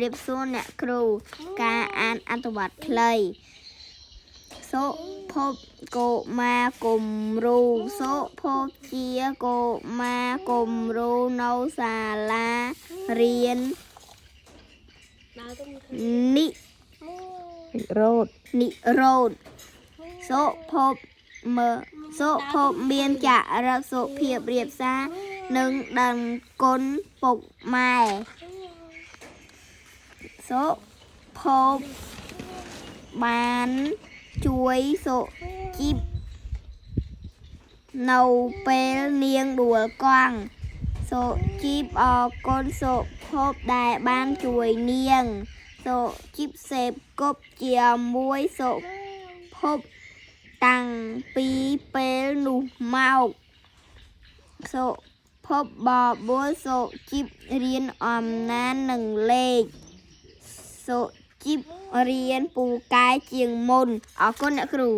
រាបសួរអ្នកគ្រូការអានអត្ថបទខ្លីសុភពកុមារគំរូសុភពជាកុមារគំរូនៅសាលារៀននិ និរោធ និរោធសុភពមើសុភពមានចរិតសុភាពរៀបសារនិងដឹងគុណពុកម៉ែសុភពបានជួយសុជីពនៅពេលនាងដួលកង់សុជីពអរគុណសុភពដែលបានជួយនាង សុជីពសេពគប់ជាមួយសុភពតាំងពីពេលនោះមកសុភពបបួលសុជីពរៀនអំណាននិងលេខសុជីពរៀនពូកែជាងមុនអរគុណអ្នកគ្រូ។